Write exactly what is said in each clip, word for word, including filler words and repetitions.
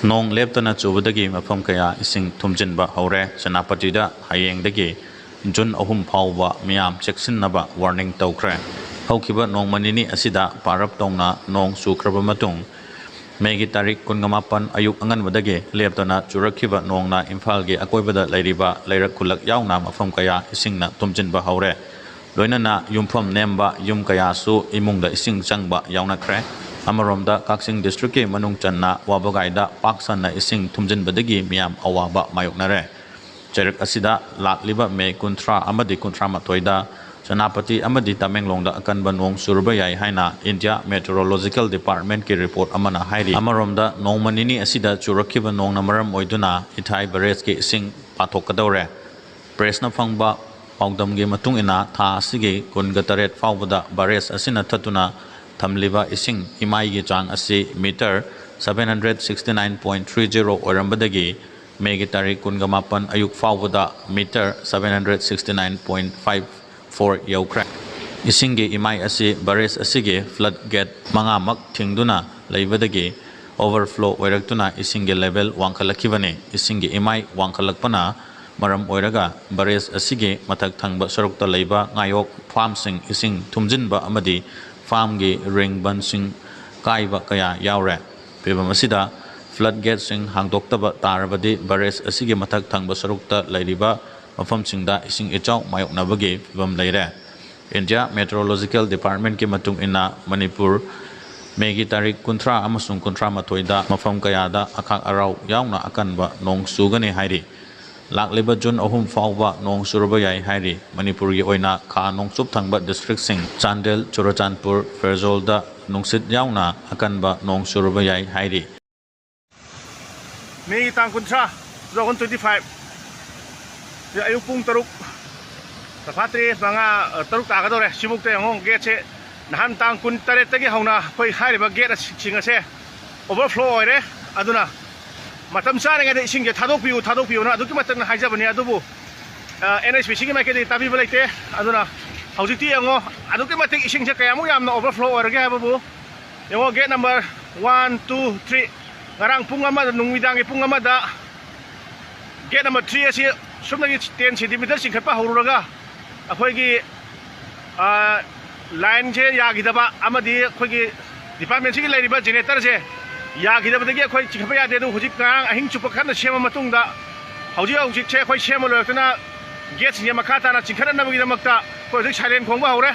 ꯅꯣꯡ ꯂꯦꯞꯇꯅ ꯆꯨꯕꯗꯒꯤ ꯃꯐꯝ ꯀꯌꯥ ꯏꯁꯤꯡ ꯊꯨꯝꯖꯤꯟꯕ ꯍꯧꯔꯦ꯫ ꯁꯦꯅꯥꯄꯇꯤꯗ ꯍꯌꯦꯡꯗꯒꯤ ꯖꯨꯟ ꯑꯍꯨꯝ ꯐꯥꯎꯕ ꯃꯤꯌꯥꯝ ꯆꯦꯛꯁꯤꯟꯅꯕ ꯋꯥꯔꯅꯤꯡ ꯇꯧꯈ꯭ꯔꯦ꯫ ꯍꯧꯈꯤꯕ ꯅꯣꯡꯃ ꯅꯤꯅꯤ ꯑꯁꯤꯗ ꯄꯥꯔꯞ ꯇꯧꯅ ꯅꯣꯡ ꯆꯨꯈ꯭ꯔꯕ ꯃꯇꯨꯡ, ꯃꯦꯒꯤ ꯇꯥꯔꯤꯛ ꯀꯨꯟꯃꯥꯄꯟ ꯑꯌꯨꯛ ꯑꯉꯟꯕꯗꯒꯤ ꯂꯦꯞꯇꯅ ꯆꯨꯔꯛꯈꯤꯕ ꯅꯣꯡꯅ ꯏꯝꯐꯥꯜꯒꯤ ꯑꯀꯣꯏꯕꯗ ꯂꯩꯔꯤꯕ ꯂꯩꯔꯛ ꯈꯨꯜꯂꯛ ꯌꯥꯎꯅ ꯃꯐꯝ ꯀꯌꯥ ꯏꯁꯤꯡꯅ ꯊꯨꯝꯖꯤꯟꯕ ꯍꯧꯔꯦ꯫ ꯂꯣꯏꯅꯅ ꯌꯨꯝꯐꯝ ꯅꯦꯝꯕ ꯌꯨꯝ ꯀꯌꯥꯁꯨ ꯏꯃꯨꯡꯗ ꯏꯁꯤꯡ ꯆꯪꯕ ꯌꯥꯎꯅꯈ꯭ꯔꯦ꯫ ꯑꯃꯔꯣꯝꯗ, ꯀꯛꯆꯤꯡ ꯗꯤꯁꯇ꯭ꯔꯤꯛꯀꯤ ꯃꯅꯨꯡ ꯆꯟꯅ ꯋꯥꯕꯒꯥꯏꯗ ꯄꯥꯛ ꯁꯟꯅ ꯏꯁꯤꯡ ꯊꯨꯝꯖꯤꯟꯕꯗꯒꯤ ꯃꯤꯌꯥꯝ ꯑꯋꯥꯕ ꯃꯥꯌꯣꯛꯅꯔꯦ꯫ ꯆꯩꯔꯛ ꯑꯁꯤꯗ ꯂꯥꯛꯂꯤꯕ ꯃꯦ ꯀꯨꯟꯊ꯭ꯔꯥ ꯑꯃꯗꯤ ꯀꯨꯟꯊ꯭ꯔꯥ ꯃꯥꯊꯣꯏꯗ ꯁꯦꯅꯥꯄꯇꯤ ꯑꯃꯗꯤ ꯇꯃꯦꯡꯂꯣꯡꯗ ꯑꯀꯟꯕ ꯅꯣꯡ ꯆꯨꯔꯕ ꯌꯥꯏ ꯍꯥꯏꯅ ꯏꯟꯗꯤꯌꯥ ꯃꯦꯇꯤꯑꯣꯔꯣꯂꯣꯖꯤꯀꯦꯜ ꯗꯤꯄꯥꯔꯠꯃꯦꯟꯠꯀꯤ ꯔꯤꯄꯣꯔꯠ ꯑꯃꯅ ꯍꯥꯏꯔꯤ꯫ ꯑꯃꯔꯣꯝꯗ, ꯅꯣꯡꯃ ꯅꯤꯅꯤ ꯑꯁꯤꯗ ꯆꯨꯔꯛꯈꯤꯕ ꯅꯣꯡꯅ ꯃꯔꯝ ꯑꯣꯏꯗꯨꯅ ꯏꯊꯥꯏ ꯕꯦꯔꯦꯖꯀꯤ ꯏꯁꯤꯡ ꯄꯥꯊꯣꯛꯀꯗꯧꯔꯦ꯫ ꯄ꯭ꯔꯦꯁꯅ ꯐꯪꯕ ꯄꯥꯎꯗꯝꯒꯤ ꯃꯇꯨꯡ ꯏꯟꯅ, ꯊꯥ ꯑꯁꯤꯒꯤ ꯀꯨꯟꯒ ꯇꯔꯦꯠ ꯐꯥꯎꯕꯗ ꯕꯦꯔꯦꯖ ꯑꯁꯤꯅ ꯊꯠꯇꯨꯅ ꯊꯝꯂꯤꯕ ꯏꯁꯤꯡ ꯏꯃꯥꯏꯒꯤ ꯆꯥꯡ ꯑꯁꯤ metre seven hundred sixty nine point three zero ꯑꯣꯏꯔꯝꯕꯗꯒꯤ ꯃꯦꯒꯤ ꯇꯥꯔꯤꯛ ꯀꯨꯟꯒ ꯃꯥꯄꯟ ꯑꯌꯨꯛ ꯐꯥꯎꯕꯗ metre seven hundred sixty nine point five four ꯌꯧꯈ꯭ꯔꯦ꯫ ꯏꯁꯤꯡꯒꯤ ꯏꯃꯥꯏ ꯑꯁꯤ ꯕꯦꯔꯦꯖ ꯑꯁꯤꯒꯤ ꯐ꯭ꯂꯗ ꯒꯦꯠ ꯃꯉꯥꯃꯛ ꯊꯤꯡꯗꯨꯅ ꯂꯩꯕꯗꯒꯤ ꯑꯣꯚꯔꯐ꯭ꯂꯣ ꯑꯣꯏꯔꯛꯇꯨꯅ ꯏꯁꯤꯡꯒꯤ ꯂꯦꯚꯦꯜ ꯋꯥꯡꯈꯠꯂꯛꯈꯤꯕꯅꯤ꯫ ꯏꯁꯤꯡꯒꯤ ꯏꯃꯥꯏ ꯋꯥꯡꯈꯠꯂꯛꯄꯅ ꯃꯔꯝ ꯑꯣꯏꯔꯒ ꯕꯦꯔꯦꯖ ꯑꯁꯤꯒꯤ ꯃꯊꯛ ꯊꯪꯕ ꯁꯔꯨꯛꯇ ꯂꯩꯕ ꯉꯥꯌꯣꯛ ꯐꯥꯔꯝꯁꯤꯡ ꯏꯁꯤꯡ ꯊꯨꯝꯖꯤꯟꯕ ꯑꯃꯗꯤ ꯐꯥꯔꯝꯒꯤ ꯔꯤꯡ ꯕꯟꯁꯤꯡ ꯀꯥꯏꯕ ꯀꯌꯥ ꯌꯥꯎꯔꯦ꯫ ꯐꯤꯚꯝ ꯑꯁꯤꯗ ꯐ꯭ꯂꯗ ꯒꯦꯠꯁꯤꯡ ꯍꯥꯡꯗꯣꯛꯇꯕ ꯇꯥꯔꯕꯗꯤ ꯕꯦꯔꯦꯖ ꯑꯁꯤꯒꯤ ꯃꯊꯛ ꯊꯪꯕ ꯁꯔꯨꯛꯇ ꯂꯩꯔꯤꯕ ꯃꯐꯝꯁꯤꯡꯗ ꯏꯁꯤꯡ ꯏꯆꯥꯎ ꯃꯥꯌꯣꯛꯅꯕꯒꯤ ꯐꯤꯚꯝ ꯂꯩꯔꯦ꯫ ꯏꯟꯗꯤꯌꯥ ꯃꯦꯇꯤꯑꯣꯔꯣꯂꯣꯖꯤꯀꯦꯜ ꯗꯤꯄꯥꯔꯠꯃꯦꯟꯠꯀꯤ ꯃꯇꯨꯡ ꯏꯟꯅ, ꯃꯅꯤꯄꯨꯔ ꯃꯦꯒꯤ ꯇꯥꯔꯤꯛ ꯀꯨꯟꯊ꯭ꯔꯥ ꯑꯃꯁꯨꯡ ꯀꯨꯟꯊ꯭ꯔꯥ ꯃꯥꯊꯣꯏꯗ ꯃꯐꯝ ꯀꯌꯥꯗ ꯑꯈꯥꯛ ꯑꯔꯥꯎ ꯌꯥꯎꯅ ꯑꯀꯟꯕ ꯅꯣꯡ ꯆꯨꯒꯅꯤ ꯍꯥꯏꯔꯤ꯫ ꯂꯥꯛꯂꯤꯕ ꯖꯨꯟ ꯑꯍꯨꯝ ꯐꯥꯎꯕ ꯅꯣꯡ ꯆꯨꯔꯕ ꯌꯥꯏ ꯍꯥꯏꯔꯤ꯫ ꯃꯅꯤꯄꯨꯔꯒꯤ ꯑꯣꯏꯅ ꯈꯥ ꯅꯣꯡꯆꯨꯞ ꯊꯪꯕ ꯗꯤꯁꯇ꯭ꯔꯤꯛꯁꯤꯡ ꯆꯥꯟꯗꯦꯜ, ꯆꯨꯔꯆꯥꯟꯄꯨꯔ, ꯐꯦꯔꯖꯣꯜꯗ ꯅꯨꯡꯁꯤꯠ ꯌꯥꯎꯅ ꯑꯀꯟꯕ ꯅꯣꯡ ꯆꯨꯔꯕ ꯌꯥꯏ ꯍꯥꯏꯔꯤ꯫ ꯃꯦꯒꯤ ꯇꯥꯡ ꯀꯨꯟꯊ꯭ꯔꯥ, two thousand twenty five, ꯑꯌꯨꯛ ꯄꯨꯡ ꯇꯔꯨꯛ, ꯇꯐꯥ ꯇꯔꯦꯠ, ꯃꯉꯥ, ꯇꯔꯨꯛ ꯇꯥꯒꯗꯧꯔꯦ꯫ ꯁꯤꯐꯧꯗ ꯌꯦꯡꯉꯣ, ꯒꯦꯠꯁꯦ ꯅꯍꯥꯟ ꯇꯥꯡ ꯀꯨꯟ ꯇꯔꯦꯠꯇꯒꯤ ꯍꯧꯅ ꯑꯩꯈꯣꯏ ꯍꯥꯏꯔꯤꯕ ꯒꯦꯠꯁꯤꯡ ꯑꯁꯦ ꯑꯣꯚꯔꯐ꯭ꯂꯣ ꯑꯣꯏꯔꯦ꯫ ꯑꯗꯨꯅ ꯃꯇꯝ ꯆꯥꯔꯤꯉꯩꯗ ꯏꯁꯤꯡꯁꯦ ꯊꯥꯗꯣꯛꯄꯤꯌꯨ, ꯊꯥꯗꯣꯛꯄꯤꯌꯨꯅ ꯑꯗꯨꯛꯀꯤ ꯃꯇꯤꯛ ꯍꯥꯏꯖꯕꯅꯤ꯫ ꯑꯗꯨꯕꯨ ꯑꯦꯟ ꯑꯩꯆ ꯄꯤ ꯁꯤꯒꯤ ꯃꯥꯏꯀꯩꯗꯒꯤ ꯇꯥꯕꯤꯕ ꯂꯩꯇꯦ꯫ ꯑꯗꯨꯅ ꯍꯧꯖꯤꯛꯇꯤ ꯌꯦꯡꯉꯣ, ꯑꯗꯨꯛꯀꯤ ꯃꯇꯤꯛ ꯏꯁꯤꯡꯁꯦ ꯀꯌꯥꯃꯨꯛ ꯌꯥꯝꯅ ꯑꯣꯚꯔꯐ꯭ꯂꯣ ꯑꯣꯏꯔꯒꯦ ꯍꯥꯏꯕꯕꯨ ꯌꯦꯡꯉꯣ, gate number one, two, three, ꯉꯔꯥꯡ ꯄꯨꯡ ꯑꯃꯗ, ꯅꯨꯃꯤꯗꯥꯡꯒꯤ ꯄꯨꯡ ꯑꯃꯗ gate number three ꯑꯁꯤ ꯁꯨꯞꯅꯒꯤ ten centimeter ꯆꯤꯡꯈꯠꯄ ꯍꯧꯔꯨꯔꯒ ꯑꯩꯈꯣꯏꯒꯤ, ꯑ, lineꯁꯦ ꯌꯥꯈꯤꯗꯕ ꯑꯃꯗꯤ ꯑꯩꯈꯣꯏꯒꯤ departmentꯁꯤꯒꯤ ꯂꯩꯔꯤꯕ generatorꯁꯦ ꯌꯥꯈꯤꯗꯕꯗꯒꯤ ꯑꯩꯈꯣꯏ ꯆꯤꯡꯈꯠꯄ ꯌꯥꯗꯦ꯫ ꯑꯗꯨ ꯍꯧꯖꯤꯛ ꯉꯔꯥꯡ ꯑꯍꯤꯡ ꯆꯨꯞꯄ ꯀꯟꯅ ꯁꯦꯝꯃ ꯃꯇꯨꯡꯗ ꯍꯧꯖꯤꯛ ꯍꯧꯖꯤꯛꯁꯦ ꯑꯩꯈꯣꯏ ꯁꯦꯝꯕ ꯂꯣꯏꯔꯛꯇꯅ gateꯁꯤꯡꯁꯦ ꯃꯈꯥ ꯇꯥꯅ ꯆꯤꯡꯈꯠꯅꯅꯕꯒꯤꯗꯃꯛꯇ ꯑꯩꯈꯣꯏ ꯍꯧꯖꯤꯛ siren ꯈꯣꯡꯕ ꯍꯧꯔꯦ꯫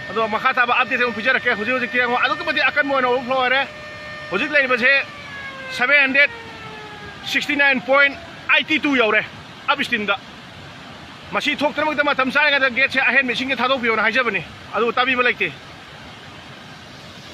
ꯑꯗꯣ ꯃꯈꯥ ꯇꯥꯕ update ꯑꯃꯨꯛ ꯄꯤꯖꯔꯛꯀꯦ꯫ ꯍꯧꯖꯤꯛ ꯍꯧꯖꯤꯛꯇꯤ ꯑꯃꯨꯛ ꯑꯗꯨꯛꯀꯤ ꯃꯇꯤꯛ ꯑꯀꯟꯕ ꯑꯣꯏꯅ overflow ꯑꯣꯏꯔꯦ꯫ ꯍꯧꯖꯤꯛ ꯂꯩꯔꯤꯕꯁꯦ seven hundred sixty nine point eighty two ꯌꯧꯔꯦ upstreamꯗ꯫ ꯃꯁꯤ ꯊꯣꯛꯇꯅꯕꯒꯤꯗꯃꯛ ꯃꯇꯝ ꯆꯥꯔꯤꯉꯩꯗ gateꯁꯦ ꯑꯍꯦꯟꯕ ꯏꯁꯤꯡꯁꯦ ꯊꯥꯗꯣꯛꯄꯤꯌꯣꯅ ꯍꯥꯏꯖꯕꯅꯤ꯫ ꯑꯗꯨꯕꯨ ꯇꯥꯕꯤꯕ ꯂꯩꯇꯦ꯫